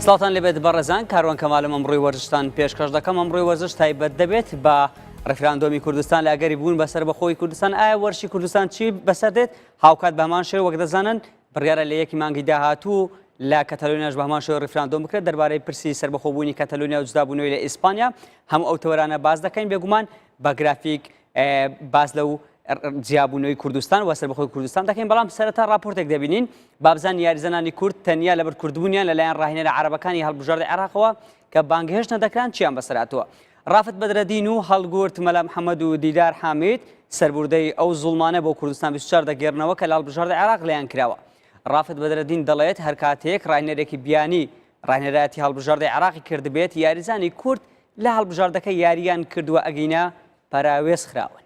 سڵاوتان لێبێت بەڕێزان کاروان کەمالم ئەمڕۆی وەرزشتان پێشکەش دەکەم ئەمڕۆی وەرزش تایبەت دەبێت بە ڕیفراندۆمی کوردستان لە ئەگەری بوون بە سەربەخۆی کوردستان ئایا وەرزشی کوردستان چی بەسەر دێت هاوکات بە هەمان شێوە وەک دەزانن بڕیارە لە یەکی مانگی داهاتوو لە کەتەلۆنیاش بە هەمان شێوە ڕیفراندۆم بکرێت دەربارەی پرسی سەربەخۆبوونی کەتەلۆنیا و جودابوونەوەی لە ئیسپانیا هەموو ئەو تەوەرانە باس دەکەین بێگومان بە گرافیک باس لەو جیابوونەوەی کوردستان و سەربەخۆی کوردستان دەکەین بەڵام سەرەتا راپۆرتێک دەبینین بابزان یاریزانانی کورد تەنیا لەبەر کوردبوونیان لەلایەن ڕاهێنەرە عەرەبەکانی هەڵبژاردە عێراقەوە کە بانگهێشت نەدەکران چیان بەسەرهاتووە ڕافت بەدرەدین و هەڵگورد مەلا محەممەد و دیدار حامید سەربوردەی ئەو زوڵمانە بۆ کوردستان 24 دەگێڕنەوە کە لە هەڵبژاردە عێراق لێیان کراوە ڕافت بەدرەدین دەڵێت هەر کاتێک ڕاهێنەرێکی بیانی ڕاهێنەرایەتی هەڵبژاردەی عێراقی کردبێت یاریزانی کورد لە هەڵبژاردەکە یارییان کردووە ئەگینا پەراوێز خراون.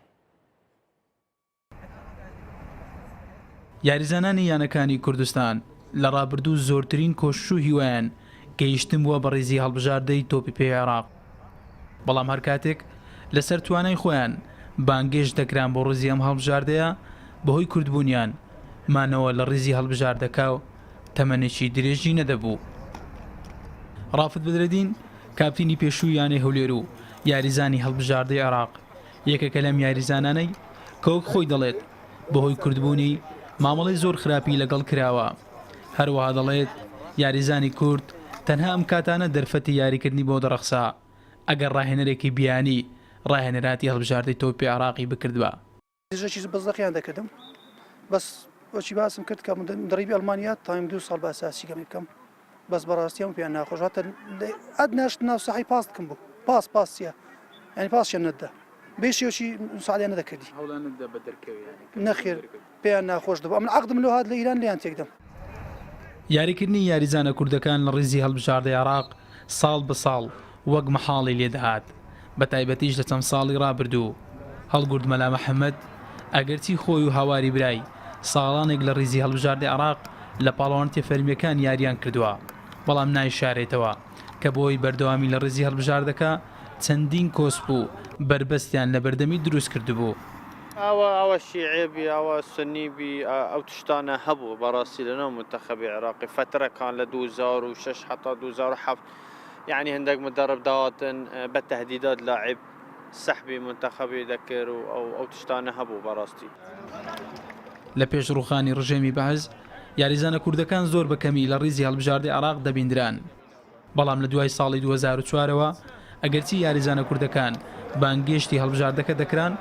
یاریزانانی یانەکانی کوردستان لە رابردوو زۆرترین کۆشش و هیوایان گەیشتن بووە بە ریزی هەڵبژاردەی تۆپی پێی عێراق، بەڵام هەر کاتێک لەسەر توانای خۆیان بانگێشت دەکران بۆ ریزی ئەم هەڵبژاردەیە بەهۆی کوردبوونیان مانەوە لە ریزی هەڵبژاردەکە تەمەنێکی درێژی نەدەبوو. رافت بەدرەدین کاپتینی پێشووی یانەی هەولێر و یاریزانی هەڵبژاردەی عێراق، یەکێکە لەم یاریزانانەی کە وەک خۆی دەڵێت بەهۆی کوردبوونی مامەڵەی زۆر خراپی لەگەڵ کراوە، هەروەها دەڵێت یاریزانی کورد تەنها ئەم کاتانە دەرفەتی یاریکردنی بۆ دەڕەخسا ئەگەر ڕاهێنەرێکی بیانی ڕاهێنەراتی هەڵبژاردەی تۆپی عێراقی بکردبا. دژەکی بەس زەقیان دەکردم بەس وەچی باسم کرد کە مدەڕیبی ئەڵمانیا تایم دوو ساڵ بە ئەساسی گەمی بکەم بەس بەڕاستی ئەم پێیان ناخۆش هاتە ئەدناش ناو ساحی پاس بکەم بوو پاس پاس چیە یعنی پاسیان نەدا بێ شێوچی مساعدیان نەدەکردی نەخێر پێیان ناخۆش دەبوو ئەمن عەقدم لۆ هات لە ئیران لێیان تێکدەم. یاریکردنی یاریزانە کوردەکان لە ڕیزی هەڵبژاردەی عێراق ساڵ بە ساڵ وەک مەحاڵی لێدەهات، بەتایبەتیش لە چەند ساڵی ڕابردوو. هەڵگورد مەلا محەمەد، ئەگەرچی خۆی و هاواری برای، ساڵانێک لە ڕیزی هەڵبژاردەی عێراق لە پاڵەوانێتیە فەرمییەکان یارییان کردووە، بەڵام نایشارێتەوە کە بەهۆی بەردەوامی لە ڕیزی هەڵبژاردەکە، چەندین کۆسپ و بەربەستیان لەبەردەمی دروستکردبوو. ئەوە ئەوە شیعە بی ئەوە سونی بی ئەو تشتانە هەبوو بەڕاستی لەناو مونتەخەبی عێراقی فەترەکان لە 2006 حتا 2007 یعنی هەندێک مدەڕب داهاتن بە تهدیدات لاعب سەحبی مونتەخەبی دەکرد و ئەو ئەو تشتانە هەبوو بەڕاستی. لە پێش ڕووخانی ڕژێمی بەعس، یاریزانە کوردەکان زۆر بە کەمی لە ڕیزی هەڵبژاردەی عێراق دەبیندران. بەڵام لە دوای ساڵی 2004 ەوە ئەگەرچی یاریزانە کوردەکان بانگێشتی هەڵبژاردەکە دەکران،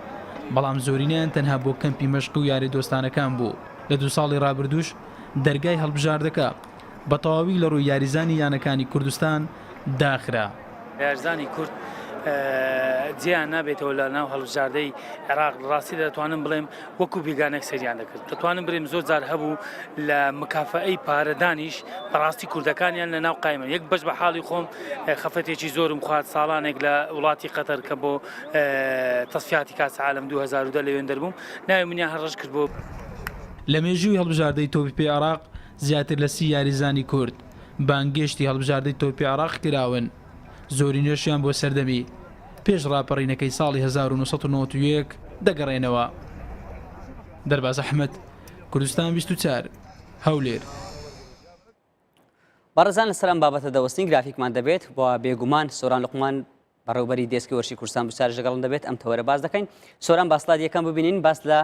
بەڵام زۆرینەیان تەنها بۆ کەمپی مەشق و یاری دۆستانەکان بوو، لە دوو ساڵی رابردووش دەرگای هەڵبژاردەکە بە تەواوی لە رووی یاریزانی یانەکانی کوردستان داخرا. یاریزانی کورد جێیان نابێتەوە لە ناو هەڵبژاردەی عێراق، لە راستیدا دەتوانم بڵێم وەکو بێگانەک سەیریان دەکرد دەتوانم برێم زۆر جار هەبوو لە مکافەئەی پارەدانیش بەڕاستی کوردەکانیان لە ناو قایمە یەک بەش بە حاڵی خۆم خەفەتێکی زۆرم خوارد ساڵانێک لە وڵاتی قەتەر کە بۆ تەسفیاتی کاس عالم 2010 لەوێن دەربووم ناوی منیان هەر ڕەش کرد بۆ لە مێژووی هەڵبژاردەی تۆپی پێی عێراق زیاتر لە 30 یاریزانی کورد بانگێشتی هەڵبژاردەی تۆپی عێراق کراون، زۆرینەشیان بۆ سەردەمی پێش ڕاپەڕینەکەی ساڵی 1991 دەگەڕێنەوە. دەرباز ئەحمەد، کوردستان 24، هەولێر. بەڕێزان لەسەر ئەم بابەتە دەوەستین گرافیکمان دەبێت و بێگومان سۆران لوقمان بەڕێوبەری دێسکی وەرشی کوردستان بچارش لەگەڵم دەبێت ئەم تەوەرە باس دەکەین سۆران با سلایدی یەکەم ببینین باس لە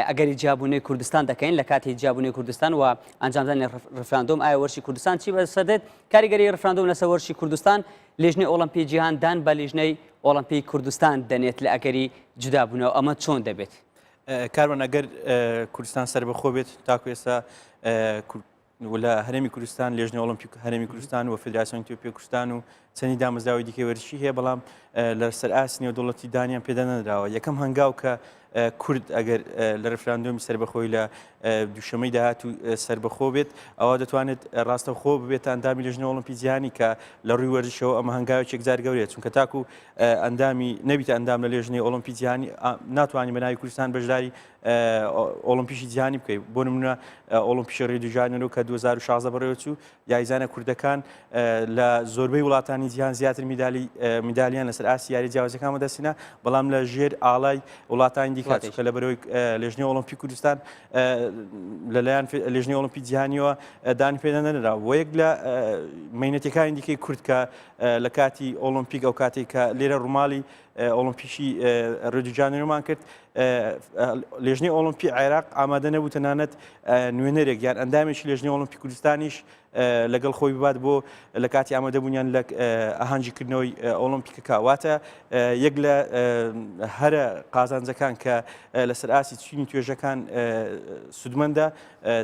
ئەگەری جیابوونەوەی کوردستان دەکەین لە کاتی جیابوونەوەی کوردستان و ئەنجامدانی ڕفراندۆم ئایا وەرشی کوردستان چی بەسەر دێت کاریگەری ڕفراندۆم لەسەر وەرشی کوردستان لیژنەی ئۆڵمپی جیهان دان بە لیژنەی ئۆڵمپی کوردستان دەنێت لە ئەگەری جودابوونەوە ئەمە چۆن دەبێت؟ کاروان ئەگەر کوردستان سەربەخۆ بێت تاکو ئێستا و لە هەرێمی کوردستان لێژنەی ئۆڵمپیک هەرێمی کوردستان و فدراسیۆنی تۆپی کوردستان و چەندی دامەزراوەی دیکەی وەرزشی هەیە بەڵام لە سەر ئاستی نێودەوڵەتی دانیان پێدا نەدراوە یەکەم هەنگاو کە کورد ئەگەر لە رفراندۆمی سەربەخۆی لە دووشەمەی داهات و سەربەخۆ بێت ئەوە دەتوانێت ڕاستەوخۆ ببێت ئەندامی لێژنەی ئۆڵمپی جیهانی کە لە ڕووی وەرزشەوە ئەمە هەنگاوێکی یەکجار گەورەیە چونکە تاکو ئەندامی نەبیتە ئەندام لە لێژنەی ئۆڵمپی جیهانی ناتوانانی بە ناوی کوردستان بەشداری ئۆڵمپیشی جیهانی بکەیت بۆ نمونە ئۆڵمپیشی ڕیۆ دی ژانێرۆ کە 2016 بەڕێوەچوو یاریزانە کوردەکان لە زۆربەی وڵاتانی. وڵاتانی جیهان زیاتر میدالی میدالیان لەسەر ئاستی یاری جیاوازەکان بەدەستهێنا بەڵام لە ژێر ئاڵای وڵاتانی دیکە چونکە لە بەرەوەی لێژنەی ئۆڵۆمپی کوردستان لەلایەن لێژنەی ئۆڵۆمپی جیهانیەوە دانی پێدا نەنرا و یەک لە مەینەتەکانی دیکەی کورد کە لە کاتی ئۆڵۆمپیک ئەو کاتێک کە لێرە ڕووماڵی ئۆڵۆمپیکی ڕیۆ دی جانێرۆمان کرد لێژنەی ئۆڵۆمپی عێراق ئامادە نەبوو تەنانەت نوێنەرێک یان ئەندامێکی لێژنەی ئۆڵۆمپی کوردستانیش لەگەڵ خۆی ببات بۆ لە کاتی ئامادەبوونیان لە ئاهەنگی کردنەوەی ئۆڵۆمپیکەکە واتە یەک لە هەرە قازانجەکان کە لەسەر ئاستی چینی توێژەکان سوودمەندە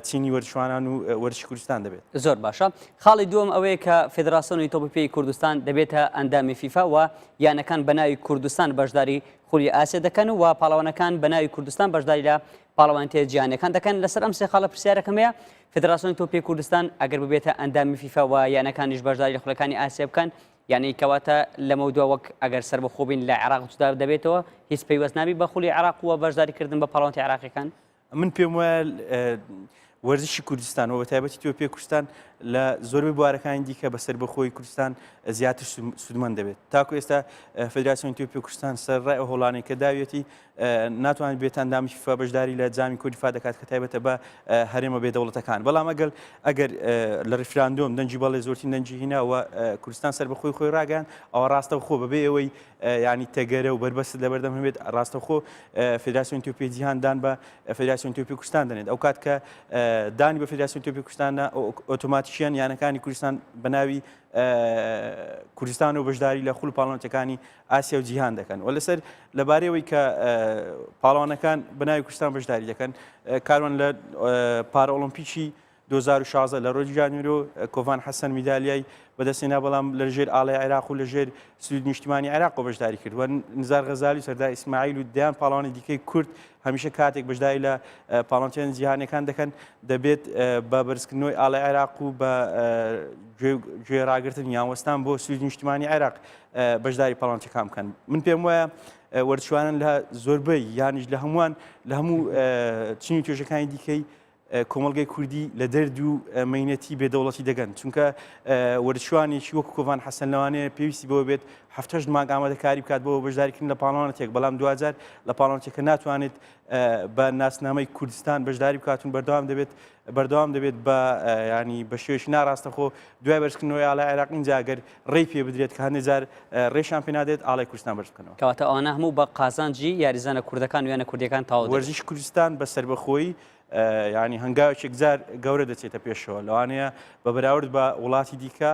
چینی وەرزشوانان و وەرزشی کوردستان دەبێت. زۆر باشە. خاڵی دووەم ئەوەیە کە فێدراسیۆنی تۆپی پێی کوردستان دەبێتە ئەندامی فیفا و یانەکان بە ناوی کوردستان بەشداری خولی ئاسیا دەکەن و پاڵەوانەکان بە ناوی کوردستان بەشداری لە پاڵەوانێتیە جیهانیەکان دەکەن. لەسەر ئەم سێ خاڵە پرسیارەکەم هەیە، فێدراسیۆنی تۆپی پێی کوردستان ئەگەر ببێتە ئەندامی فیفا و یانەکانیش بەشداری لە خولەکانی ئاسیا بکەن، یانی کەواتە لەمەودوا وەک ئەگەر سەربەخۆ بین لە عێراق جودا دەبێتەوە، هیچ پەیوەست نابی بە خولی عێراق و بەشداریکردن بە پاڵەوانێتی عێراقیەکان؟ من پێم وایە وەرزشی کوردستان و بەتایبەتی تۆپی پێی کوردستان لە زۆربەی بوارەکانی دیکە بە سەربەخۆی کوردستان زیاتر سوودمەند دەبێت تاکو ئێستا فدراسیۆن تۆپی پێی کوردستان سەرڕای ئەو هەوڵانەی کە داویەتی ناتوانێت بێتە ئەندامی فیفا بەشداری لە جامی کۆنیفا دەکات کە تایبەتە بە هەرێمە بێدەوڵەتەکان بەڵام ئەگەر ئەگەر لە ڕیفراندۆم دەنگی بەڵێ زۆرترین دەنگی هینا و کوردستان سەربەخۆی خۆی ڕاگەیاند ئەوە ڕاستەوخۆ بەبێ ئەوەی ینی تەگەرە و بەربەست لەبەردەم هەبێت ڕاستەوخۆ فدراسیۆن تۆپی جیهان دان بە فدراسیۆن تۆپی کوردستان دەنێت ئەو کات کە دانی بە فدراسیۆن تۆپی کوردستان ئۆتۆماتیکیان یانەکانی کوردستان بە ناوی کوردستان و بەشداری لە خول پاڵەوانەکانی ئاسیا و جیهان دەکەن و لەسەر لەبارەیەوەی کە پاڵەوانەکان بە ناوی کوردستان بەشداری دەکەن کاروان لە پارە ئۆڵۆمپیکی 2016 لە ڕۆژی ژانویرۆ کۆڤان حەسەن میدالیای بەدەستهێنا بەڵام لە ژێر ئاڵای عێراق و لە ژێر سرود نیشتیمانی عێراق بەشداری کرد و نزار غەزالی و سەردار ئیسماعیل و دەیان پاڵەوانی دیکەی کورد هەمیشە کاتێک بەشداری لە پاڵەوانێتیە جیهانیەکان دەکەن دەبێت بە بەرزکردنەوەی ئاڵای عێراق و بە گوێ ڕاگرتن یان وەستان بۆ سرود نیشتیمانی عێراق بەشداری پاڵەوانێتیەکان بکەن من پێم وایە وەرزشوانان لە زۆربەی یانیش لە هەمووان لە هەموو چینی توێژەکانی دیکەی کۆمەڵگەی کوردی لە دەرد و مەینەتی بێدەوڵەتی دەگەن چونکە وەرزشوانێکی وەکو کۆڤان حەسەن لەوانەیە پێویستی بەوە بێت هەفتەش مانگ ئامادەکاری بکات بۆ بەشداریکردن لە پاڵەوانێتێک بەڵام دواجار لە پاڵەوانێتەکە ناتوانێت بە ناسنامەی کوردستان بەشداری بکات و بەردەوام دەبێت بەردەوام دەبێت بە ینی بە شێوەیەکی ناڕاستەخۆ دوای بەرزکردنەوەی ئاڵای عێراق اینجا ئەگەر ڕێی پێ بدرێت کە هەندێک جار ڕێشان پێ نادێت ئاڵای کوردستان بەرز بکەنەوە. کەواتە ئەوانە هەموو بە قازانجی یاریزانە کوردەکان و یانە کوردیەکان تەواو دەبێت. وەرزشی کوردستان بە سەربەخۆیی یانی هەنگاوێکی یەکجار گەورە دەچێتە پێشەوە لەوانەیە بە بەراورد بە وڵاتی دیکە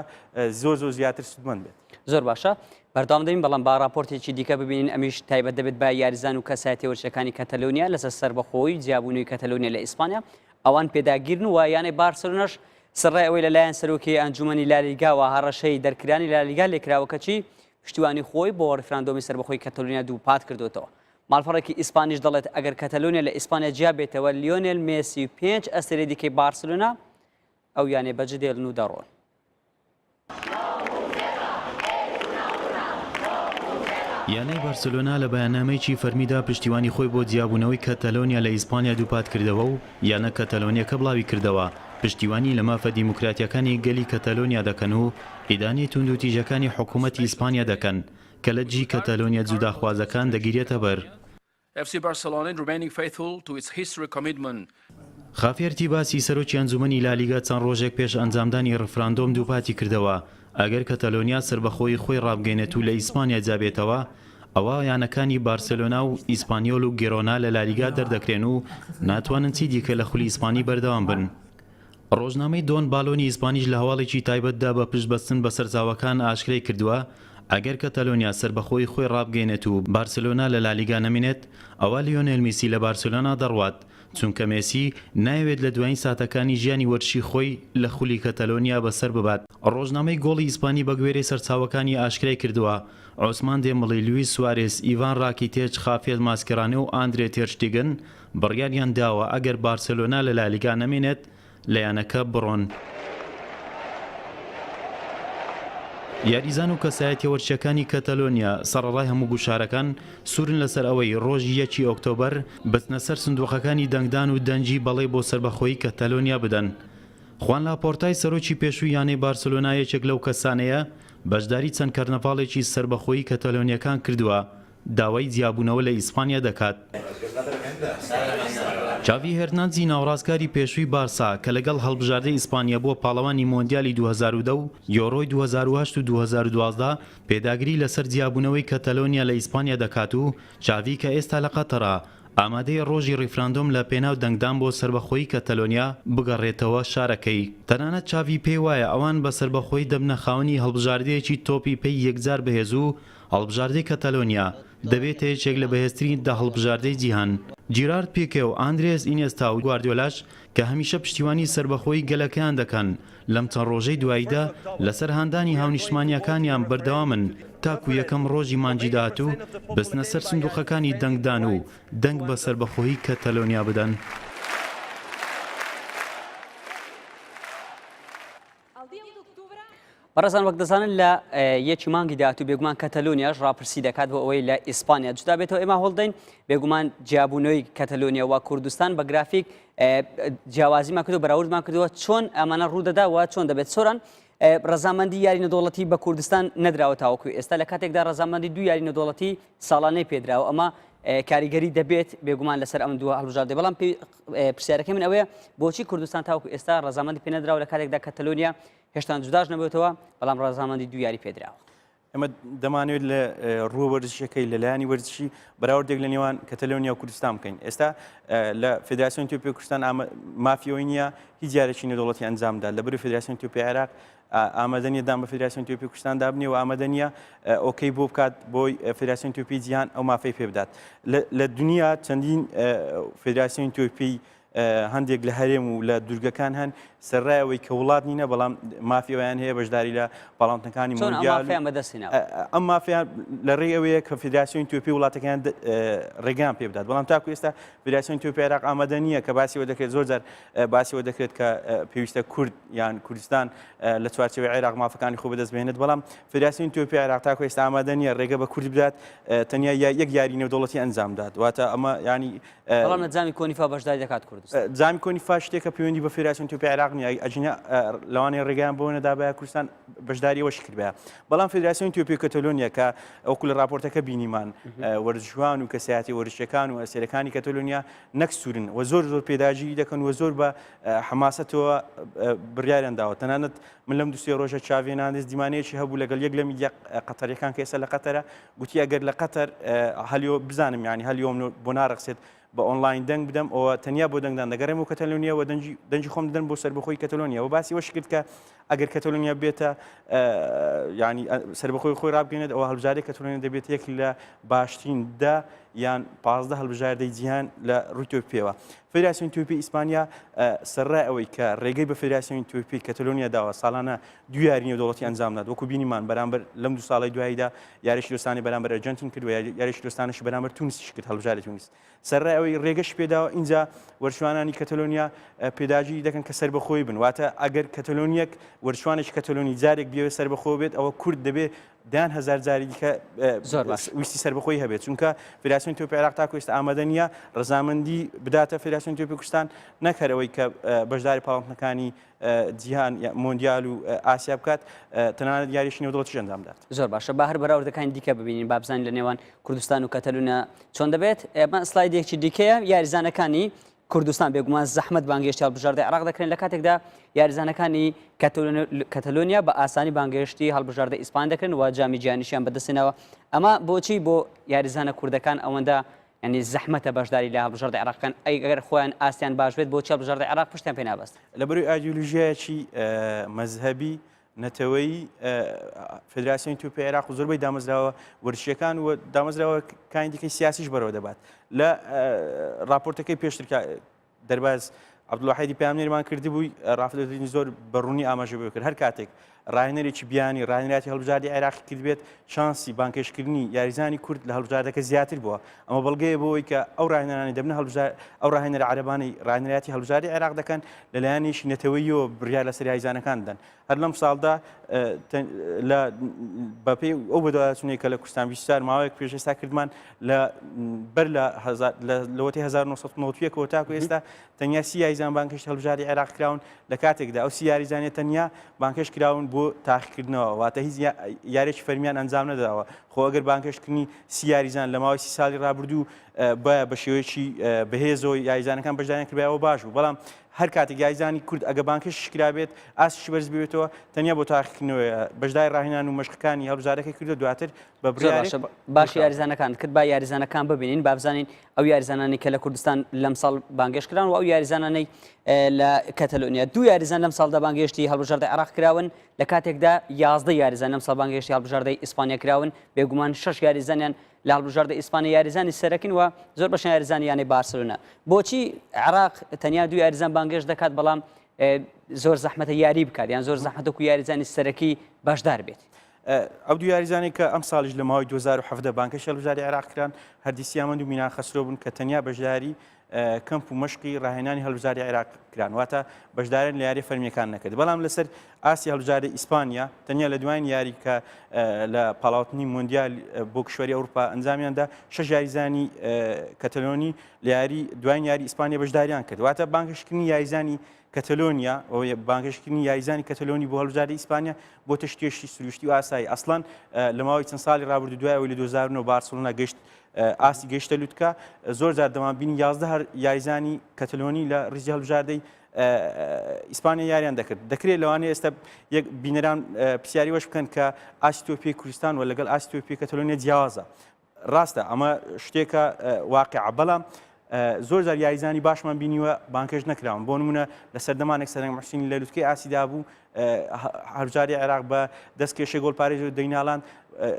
زۆر زۆر زیاتر سوودمەند بێت. زۆر باشە بەردەوام دەبین بەڵام با راپۆرتێکی دیکە ببینین ئەمیش تایبەت دەبێت بە یاریزان و کەسایەتیە وەرزشیەکانی کەتەلۆنیا لەسەر سەربەخۆیی و جیابوونەوەی کەتەلۆنیا لە ئیسپانیا ئەوان پێداگیرن و یانەی بارسێلۆناش سەرەڕای ئەوەی لەلایەن سەرۆکی ئەنجومەنی لالیگاوە هەڕەشەی دەرکرانی لالیگا لێکراوە کەچی پشتیوانی خۆی بۆ ڕیفراندۆمی سەربەخۆی کەتەلۆنیا دووپات کردوێتەوە. ماڵپەڕێکی ئیسپانیش دەڵێت ئەگەر کەتەلۆنیا لە ئیسپانیا جیا بێتەوە لیۆنێل مێسی و پێنج ئەستێرەی دیکەی بارسلۆنا ئەو یانەیە بەجێدێڵن و دەڕۆن. یانەی بارسێلۆنا لە بەیاننامەیەکی فەرمیدا پشتیوانی خۆی بۆ جیابوونەوەی کەتەلۆنیا لە ئیسپانیا دووپاتکردەوە و یانە کەتەلۆنییەکە بڵاویکردەوە، پشتیوانی لە مافە دیموکراتییەکانی گەلی کەتەلۆنیا دەکەن و ئیدانەی تووندوتیژەکانی حکومەتی ئیسپانیا دەکەن کە لە دژی کەتەلۆنییە جوداخوازەکان دەگیرێتەبەر. خافیێر تیباسی سەرۆکی ئەنجومەنی لالیگا چەند ڕۆژێک پێش ئەنجامدانی ڕیفراندۆم دووپاتی کردەوە، ئەگەر کەتەلۆنیا سەربەخۆیی خۆی ڕابگەینێت و لە ئیسپانیا جیابێتەوە، ئەوا یانەکانی بارسێلۆنا و ئیسپانیۆل و گێرۆنا لە لالیگا دەردەکرێن و ناتوانن چیدیکە لە خولی ئیسپانی بەردەوام بن. ڕۆژنامەی دۆن بالۆنی ئیسپانیش لە هەواڵێکی تایبەتدا بە پشتبەستن بە سەرچاوەکان ئاشکرای کردووە، ئەگەر کەتەلۆنیا سەربەخۆیی خۆی ڕابگەیەنێت و بارسێلۆنا لە لالیگا نەمێنێت، ئەوا لیۆنێل میسی لە بارسێلۆنا دەڕوات، چونکە مێسی نایەوێت لە دوایین ساتەکانی ژیانی وەرزشی خۆی لە خولی کەتەلۆنیا بەسەر ببات. ڕۆژنامەی گۆڵی ئیسپانی بەگوێرەی سەرچاوەکانی ئاشکرای کردووە، عوسمان دێمبڵی، لویس سوارێز، ئیڤان ڕاکیتێچ، خافیێر ماسکێرانۆ و ئاندرێ تێرشتیگن بڕیاریان داوە ئەگەر بارسێلۆنا لە لالیگا نەمێنێت لە یانەکە بڕۆن. یاریزان و کەسایەتیە وەرزشیەکانی کەتەلۆنیا سەڕەڕای هەموو گوشارەکان سوورن لەسەر ئەوەی ڕۆژی یەکی ئۆکتۆبەر بچنە سەر سندوقەکانی دەنگدان و دەنگی بەڵێ بۆ سەربەخۆیی کەتەلۆنیا بدەن. خوان لاپۆرتای سەرۆکی پێشووی یانەی بارسێلۆنا یەکێک لەو کەسانەیە. بەشداری چەند کەرنەڤاڵێکی سەربەخۆیی کەتەلۆنییەکان کردووە، داوای جیابوونەوە لە ئیسپانیا دەکات. چاڤی هێرناندزی ناوەڕاستکاری پێشووی بارسا کە لەگەڵ هەڵبژاردەی ئیسپانیا بووە پاڵەوانی مۆندیالی 2010 و یۆرۆی 2008 و 2012 پێداگری لەسەر جیابوونەوەی کەتەلۆنیا لە ئیسپانیا دەکات و چاڤی کە ئێستا لە قەتەرە ئامادەیە ڕۆژی ڕیفراندۆم لە پێناو دەنگدان بۆ سەربەخۆیی کەتەلۆنیا بگەڕێتەوە شارەکەی. تەنانەت چاڤی پێی وایە ئەوان بە سەربەخۆیی دەبنە خاوەنی هەڵبژاردەیەکی تۆپی پێی یەکجار بەهێز و هەڵبژاردەی کەتەلۆنیا دەبێتە یەکێک لە بەهێزترین دە هەڵبژاردەی جیهان. جیرارد پیکێ و ئاندرێس ئینێستا و گواردیۆلاش کە هەمیشە پشتیوانی سەربەخۆیی گەلەکەیان دەکەن، لەم چەند ڕۆژەی دواییدا لەسەر هاندانی هاونیشتمانییەکانیان بەردەوامن تاکو یەکەم ڕۆژی مانگی داهاتوو بچنە سەر سندوقەکانی دەنگدان و دەنگ بە سەربەخۆیی کەتەلۆنیا بدەن. بەڕێزان وەک دەزانن لە یەکی مانگی داهاتوو بێگومان کەتەلۆنیاش ڕاپرسی دەکات بۆ ئەوەی لە ئیسپانیا جودا بێتەوە ئێمە هەوڵدەین بێگومان جیابوونەوەی کەتەلۆنیا و کوردستان بە گرافیک جیاوازیمان کردو بەراوردمان کردووە چۆن ئەمانە ڕوودەدا و چۆن دەبێت سۆران ڕەزامەندی یاری نێودەوڵەتی بە کوردستان نەدراوە تاوەکو ئێستا لە کاتێکدا ڕەزامەندی دوو یاری نێودەوڵەتی ساڵانەی پێدراوە ئەمە کاریگەری دەبێت بێگومان لەسەر ئەم دووە هەڵبژاردە بەڵام پرسیارەکەی من ئەوەیە بۆچی کوردستان تاوەکو ئێستا ڕەزامەندی پێنەدراوە لە کاتێکدا کەتەلۆنیا هێشتان جوداش نەبێتەوە بەڵام ڕەزامەندی دوو یاری پێدراوە. ئێمە دەمانەوێت لە ڕووە وەرزشەکەی لە لایەنی وەرزشی بەراوردێک لە نێوان کەتەلۆنیا و کوردستان بکەین ئێستا لە فدراسیۆن تۆپی کوردستان مافی ئەوەی نییە هیچ یارێکی نێودەوڵەتی ئەنجامدا لە بەری فدراسیۆن تۆپی عێراق ئامادە نیە دان بە فدراسیۆن تۆپی کوردستان دابنێ و ئامادە نییە okay بۆ بکات بۆی فدراسیۆن تۆپی جیهان ئەو مافەی پێ بدات لە دنیا چەندین فدراسیۆن تۆپی هەندێک لە هەرێم و لە دوورگەکان هەن سەرڕای ئەوەی کە وڵات نینە بەڵام مافی ئەویان هەیە بەشداری لە پاڵاوتنەکانی مۆندیال ئەم مافیان لە ڕێی ئەوەیە کە فیدراسیۆنی تۆپی وڵاتەکەیان ڕێگەیان پێ بدات بەڵام تاکو ئێستا فیدراسیۆنی تۆپی عێراق ئامادە نییە کە باسیەوە دەکرێت زۆر جار باسیەوە دەکرێت کە پێویستە کورد یان کوردستان لە چوارچێوەی عێراق مافەکانی خۆ بەدەست بهێنێت بەڵام فیدراسیۆنی تۆپی عێراق تاکو ئێستا ئامادە نییە ڕێگە بە کورد بدات تەنیا یەک یاری نێودەوڵەتی ئەنجام بدات واتە ئەمە ینی بەڵام لە جامی کۆنیفا بەشداری دەکات کوردستان. جامی کۆنیفا شتێکە پەیوەندی بە فێدراسیۆنی تۆپی عێراق نییە، ئەگینا لەوانەیە ڕێگەیان بەوە نەدابایە کوردستان بەشداری ئەوەشی کردبایە. بەڵام فێدراسیۆنی تۆپی کەتەلۆنیا کە وەکو لە ڕاپۆرتەکە بینیمان وەرزشوان و کەسایەتی وەرزشیەکان و ئەستێرەکانی کەتەلۆنیا نەک سوورن و زۆر زۆر پێداگیری دەکەن و زۆر بە حەماسەتەوە بڕیاریان داوە. تەنانەت من لەم دوو سێ ڕۆژە چاڤی هێرناندێز دیمانەیەکی هەبوو لەگەڵ یەک لە میدیا قەتەریەکان کە ئێستا لە قەتەرە گوتی ئەگەر لە قەتەر هەلیۆ بزانم یانی هەلیۆم بۆ ناڕەخسێت بە ئۆنلاین دەنگ بدەم ئەوە تەنیا بۆ دەنگدان دەگەڕێم بۆ کەتەلۆنیا و دەنگی دەنگی خۆم دەدەن بۆ سەربەخۆی کەتەلۆنیا و باسی وەش کرد کە ئەگەر کەتەلۆنیا بێتە ینی سەربەخۆی خۆی ڕابگەێنێت ئەوە هەڵبژاردەی کەتەلۆنیا دەبێت یەک لە باشترین دە یان 15 هەڵبژاردەی جیهان لە ڕووی تۆپی پێوە فیدراسیۆنی تۆپی ئیسپانیا سەرڕای ئەوەی کە ڕێگەی بە فیدراسیۆنی تۆپی کەتەلۆنیا داوە ساڵانە دوو یاری نێودەوڵەتی ئەنجام دات وەکو بینیمان بەرامبەر لەم دوو ساڵی دواییدا یاریی دۆستانی بەرامبەر ئەرجەنتین کرد و یاریی دۆستانەشی بەرامبەر تونسیش کرد هەڵبژاردەی تونس سەرڕای ئەوەی ڕێگەش پێداوە ئینجا وەرزشوانانی کەتەلۆنیا پێداگیری دەکەن کە سەربەخۆی بن واتە ئەگەر کەتەلۆنیەک وەرزشوانێکی کەتەلۆنی جارێک بیەوێت سەربەخۆ بێت ئەوە کورد دەبێت دەیان هەزار جاری دیکە زۆر باش ویستی سەربەخۆی هەبێت چونکە فیدراسیۆنی تۆپی عێراق تاکو ئێستا ئامادە نییە ڕەزامەندی بداتە فیدراسیۆنی تۆپی کوردستان نەک هەر ئەوەی کە بەشداری پاڵاوتنەکانی جیهان مۆندیال و ئاسیا بکات تەنانەت یاریشی نێودەوڵەتیش ئەنجام بدات. زۆر باشە با هەر بەراوردەکانی دیکە ببینین با بزانین لە نێوان کوردستان و کەتەلونیا چۆن دەبێت ئێمە سلایدێکی دیکەیە یاریزانەکانی کوردستان بێگومان زەحمەت بانگێشتی هەڵبژاردەی عێراق دەکرێن لە کاتێکدا یاریزانەکانی کەتەلۆنیا بە ئاسانی بانگێشتی هەڵبژاردە ئیسپان دەکرێن و جامی جیهانیشیان بەدەستێنەوە ئەمە بۆچی بۆ یاریزانە کوردەکان ئەوەندە یعنی زەحمەتە بەشداری لە هەڵبژاردە عێراق بکەن ئەی ئەگەر خۆیان ئاستیان باش بێت بۆچی هەڵبژاردە عێراق پشتیان پێ نابەست لەبەروی ئایدیۆلۆژیایەکی مەزهەبی نەتەوەیی فدراسیۆنی تۆپی عێراق و زۆربەی دامەزراوە وەرزشیەکان و دامەزراوەکانی دیکەی سیاسیش بەرەوە دەبات لە راپۆرتەکەی پێشتر دەرباز عەبدولواحیدی پەیامنێرمان کردبووی ڕافدەدرین زۆر بە ڕوونی ئاماژە بۆ کرد هەر کاتێک ڕاهێنەرێکی بیانی ڕاهێنەراتی هەڵبژاردی عێراقی کردبێت شانسی بانکێشکردنی یاریزانی کورد لە هەڵبژاردەکە زیاتر بووە ئەمە بەڵگەیە بۆ ئەوەی کە ئەو ڕاهێنەرانی دەبنە هەڵبژار ئەو ڕاهێنەرە عەرەبانەی ڕاهێنەراتی هەڵبژاردی عێراق دەکەن لەلایەنێکی نەتەوەییەوە بڕیار لەسەر یاریزانەکان دەدەن هەر لەم ساڵدا لە بەپێی ئەو بەدواداچوونەی کە لە کوردستان 24 ماوەیەک پێش ئێستا کردمان لە بەر لە لەوەتی 1991ەوە تاکو ئێستا تەنیا سی یاریزان بانگهێشتی هەڵبژاردەی عێراق کراون لە کاتێکدا ئەو سی یاریزانە تەنیا بانگهێشت کراون. بۆ تاقیکردنەوە واتە هیچ یاریێکی فەرمیان ئەنجام نەداوە خۆ ئەگەر بانگهێشتکردنی سی یاریزان لە ماوەی سی ساڵی رابردوو باە بە شێوەیەکی بەهێزەوە یاریزانەکان بەشداریان کردایەوە باش بوو بەڵام هەر کاتێک یاریزانی کورد ئەگە بانگهێشتیش کرابێت ئاستیشی بەرز ببێتەوە تەنیا بۆ تاقیکردنەوەیە بەشداری ڕاهێنان و مەشقەکانی هەڵبژاردەکەی کردووە دواتر بە زۆر بڕیارێک باشە باشی دوورخراوە. یاریزانەکان کرد با یاریزانەکان ببینین با بزانین ئەو یاریزانانەی کە لە کوردستان لەم ساڵ بانگێشت کران و ئەو یاریزانانەی لە کەتەلۆنیا دوو یاریزان لەم ساڵدا بانگێشتی هەڵبژاردەی عێراق کراون لە کاتێکدا 11 یاریزان لەم ساڵ بانگێشتی هەڵبژاردەی ئیسپانیا کراون بێگومان شەش یاریزانیان لە هەڵبژاردە ئیسپانیا یاریزانی سەرەکین و زۆر بەشیان یاریزانی یانەی بارسلۆنا. بۆچی عێراق تەنیا دوو یاریزان بانگێشت دەکات بەڵام زۆر زەحمەتە یاری بکات یان زۆر زەحمەتە وەکو یاریزانی سەرەکی بەشدار بێت؟ ئەو دوو یاریزانەی کە ئەمساڵیش لە ماوەی 2017 بانگهێشتی هەڵبژاردەی عێراق کران، هەردی سیامەند و مینا خەسرۆ بوون کە تەنیا بەشداری کەمپ و مەشقی ڕاهێنانی هەڵبژاردەی عێراق کران، واتە بەشداریان لە یارییە فەرمییەکان نەکرد، بەڵام لەسەر ئاستی هەڵبژاردەی ئیسپانیا تەنیا لە دواین یاری کە لە پاڵاوتنی مۆندیال بۆ کیشوەری ئەوروپا ئەنجامیاندا شەش یاریزانی کەتەلۆنی لە یاری دواین یاری ئیسپانیا بەشداریان کرد، واتە بانگهێشتکردنی یاریزانی کەتەلۆنیا بانگهێشتکردنی یاریزانی کەتەلۆنی بۆ هەڵبژاردەی ئیسپانیا بۆتە شتێکی سروشتی و ئاسایی ئەسڵەن لە ماوەی چەند ساڵی ڕابردوو دوای ئەوەی لە 2009 بارسلۆنا گەشت ئاستی گەیشتە لوتکە زۆر جار دەمان بینی 11 هەر یاریزانی کەتەلۆنی لە ریزی هەڵبژاردەی ئیسپانیا یاریان دەکرد دەکرێت لەوانەیە ئێستا یەک بینەران پرسیاری وەش بکەن کە ئاستی تۆپی کوردستان و لەگەڵ ئاستی تۆپی کەتەلۆنیا جیاوازە ڕاستە ئەمە شتێکە واقعە بەڵام زۆر جار یاریزانی باشمان بینیوە بانکێش نەکراون بۆ نمونە لە سەردەمانێک سەرنگ محسین لە لوتکەی ئاسیدا بوو هەرجاری عێراق بە دەست کێشەی گۆڵپارێز و دەیناڵان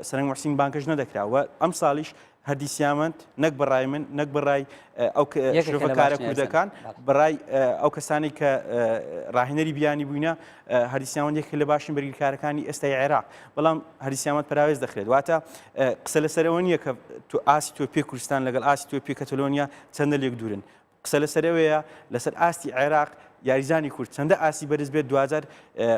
سەرنگ محسین بانکێش نەدەکرا و ئەم ساڵیش هەردی سیامەند نەک بەڕای من نەک بەڕای ئەو شرۆڤەکارە کوردەکان بەڕای ئەو کەسانی کە ڕاهێنەری بیانی بووینە هەردی سیامەند یەکێک لە باشترین بەرگریکارەکانی ئێستای عێراق بەڵام هەردی سیامەند پەراوێز دەخرێت واتە قسە لەسەرەوە نییە کە تو ئاستی تۆپی کوردستان لەگەڵ ئاستی تۆپی کەتەلۆنیا چەندە لێک دوورن قسە لەسەرەوەیە لەسەر ئاستی عێراق یاریزانی کورد چەندە ئاستی بەرز بێت دواجار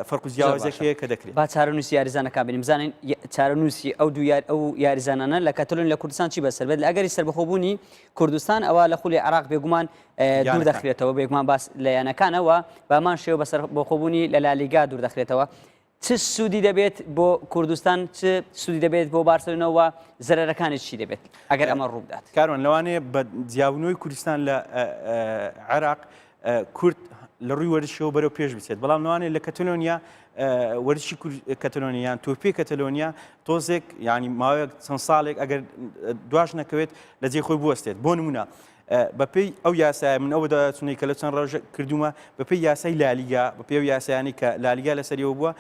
فەرق و جیاوازێک هەیە کە دەکرێت. با چارەنووسی یاریزانەکان بینین بزانین چارەنووسی ئەو دوو یار ئەو یاریزانانە لە کەتەلۆنیا لە کوردستان چی بەسەر بێت لە ئەگەری سەربەخۆبوونی کوردستان ئەوە لە خولی عێراق بێگومان دوور دەخرێتەوە بێگومان باس لە یانەکانەوە بامان شێوە بەسەر بۆخۆبوونی لە لالیگا دوور دەخرێتەوە چ سوودی دەبێت بۆ کوردستان چ سوودی دەبێت بۆ بارسلۆنا و زەرەرەکانی چی دەبێت ئەگەر ئەمە ڕووبدات؟ کاروان لەوانەیە بە جیابوونەوەی کوردستان لە عێراق کورد لە ڕووی وەرزشیەوە بەرەو پێش بچێت بەڵام لەوانەیە لە کەتەلۆنیا وەرزشی کەتەلۆنیا یان تۆپی کەتەلۆنیا تۆزێک ینی ماوەیەک چەند ساڵێک ئەگەر دواش نەکەوێت لە جێی خۆی بوەستێت بۆ نمونە بەپێی ئەو یاسایە من ئەو بەدواداچوونەی کە لە چەند ڕۆژ کردوومە بەپێی یاسای لالیگا بەپێی ئەو یاسایانەی کە لالیگا لەسەریەوە بووە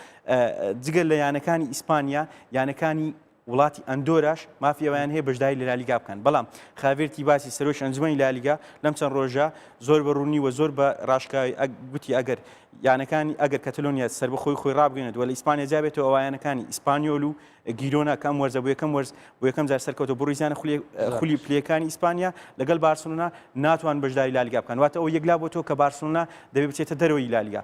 جگە لە یانەکانی ئیسپانیا یانەکانی وڵاتی ئەندۆراش مافی ئەویان هەیە بەشداری لە لالیگا بکەن بەڵام خاڤێر تیباسی سەرۆکی ئەنجومەنی لالیگا لەم چەند ڕۆژە زۆر بە ڕوونی و زۆر بە ڕاشکاوی گوتی ئەگەر یانەکانی ئەگەر کەتەلۆنیا سەربەخۆی خۆی ڕابگەێنێت و لە ئیسپانیا جیابێتەوە ئەوا یانەکانی ئیسپانیۆل و گیرۆنا کە ئەم وەرزە بۆ یەکەم وەرز بۆ یەکەم جار سەرکەوتە بۆ ڕیزیانە خولی خولی پلەکانی ئیسپانیا لەگەڵ بارسلۆنا ناتوان بەشداری لالیگا بکەن واتە ئەو یەکلا بۆ تۆ کە بارسلۆنا دەبێ بچێتە دەرەوەی لالیگا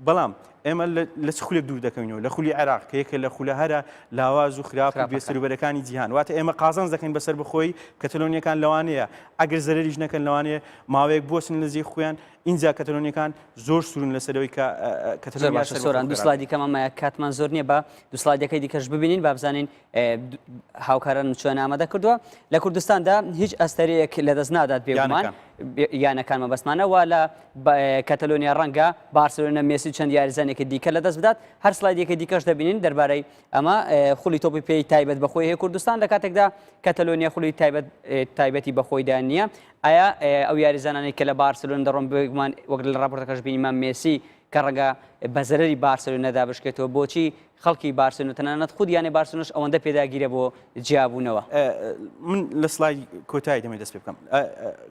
بەڵام ئێمە لە چ خولێک دوور دەکەوینەوە لە خولی عێراق کە یەکێک لە خولە هەرە لاواز و خراپ و بێسەروبەرەکانی جیهان واتە ئێمە قازانج دەکەین بەسەر بخۆی کەتەلۆنیەکان لەوانەیە ئەگەر زەرەریش نەکەن لەوانەیە ماوەیەک بوەستن لە جێی خۆیان ئینجا کەتەلۆنیەکان زۆر سوورن لەسەرەوەی کە زۆر باشە سۆران دوو سڵایدی کەمان مایە کاتمان زۆر نییە بە دوو سڵایدەکەی دیکەش ببینین با بزانین هاوکارانم چۆن ئامادە کردووە لە کوردستاندا هیچ ئەستەرەیەک لەدەست نادات بێگومان یانەکان مەبەستمانە و لە کەتەلۆنیا ڕەنگە بارسلۆنە مێسی چەند یاریزانێکی دیکە لەدەست بدات هەر سڵایدێکی دیکەش دەبینین دەربارەی ئەمە خولی تۆپی پێی تایبەت بەخۆی هەیە کوردستان لە کاتێکدا کەتەلۆنیا خولی تایبەت تایبەتی بەخۆیدا نییە ئایا ئەو یاریزانانەی کە لە بارسلۆن دەڕۆن بێگومان وەک لە راپۆرتەکەش بینیمان مێسی کە ڕەنگە بە زەرەری بارسلۆنەدا بشکێتەوە بۆچی خەڵکی بارسلۆن تەنانەت خود یانەی بارسلۆنش ئەوەندە پێداگیرە بۆ جیابوونەوە؟ من لە سڵای کۆتایی دەمێ دەست پێ بکەم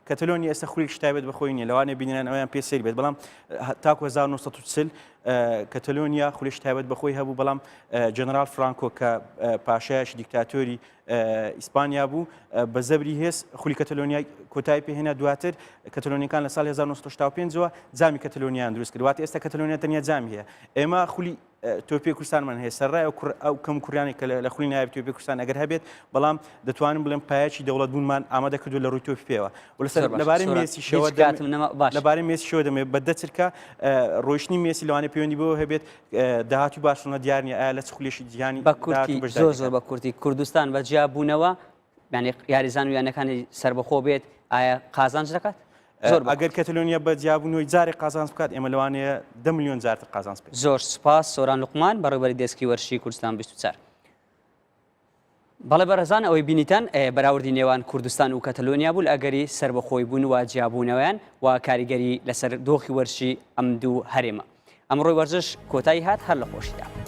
کەتەلۆنی ئێستا خولێکی تایبەت بەخۆی نییە لەوانەیە بینەران ئەویان پێ سەیر بێت بەڵام تاکو 1940 کەتەلۆنیا خولێکی تایبەت بەخۆی هەبوو بەڵام جەنەرال فرانکۆ کە پاشایەکی دیکتاتۆری ئیسپانیا بوو بە زەبری هێز خولی کەتەلۆنیای کۆتایی پێهێنا دواتر کەتەلۆنیەکان لە ساڵی 1965ەوە جامی کەتەلۆنیان دروست کرد واتە ئێستا کەتەلۆنیا تەنیا جامی هەیە ئێمە خولی. تۆپی کوردستانمان هەیە سەرڕای ئەو کوڕ ئەو کەم کوڕیانی کە لە خولی نایاب تۆپی کوردستان ئەگەر هەبێت بەڵام دەتوانم بڵێم پایەکی دەوڵەت بوونمان ئامادە کردو لە ڕووی تۆپی پێوە و لەسەر لەبارەی مێسیشەوە لەبارەی مێسیشەوە دەمێ بە دەچرکە ڕۆیشتنی مێسی لەوانەیە پەیوەندی بەوە هەبێت داهاتوی بارسلۆنا دیار نییە ئایا لە چ خولێکی جیهانی بە کورتی زۆر زۆر بە کورتی کوردستان بە جیابوونەوە یانی یاریزان و یانەکانی سەربەخۆ بێت ئایا قازانج دەکات؟ زۆر ئەگەر کەتەلۆنیا بە جیابوونەوەی جارێک قازانج بکات ئێمە لەوانەیە دە ملیۆن جارتر قازانج بکەین. زۆر سوپاس سۆران لوقمان بەڕێوبەری دێسکی وەرزشی کوردستان 24. بەڵێ بەڕێزان ئەوەی بینیتان بەراوردی نێوان کوردستان و کەتەلۆنیا بوو لە ئەگەری سەربەخۆی بوون و جیابوونەوەیان و کاریگەری لەسەر دۆخی وەرزشی ئەم دوو هەرێمە. ئەمڕۆی وەرزش کۆتایی هات هەر لە خۆشیدا.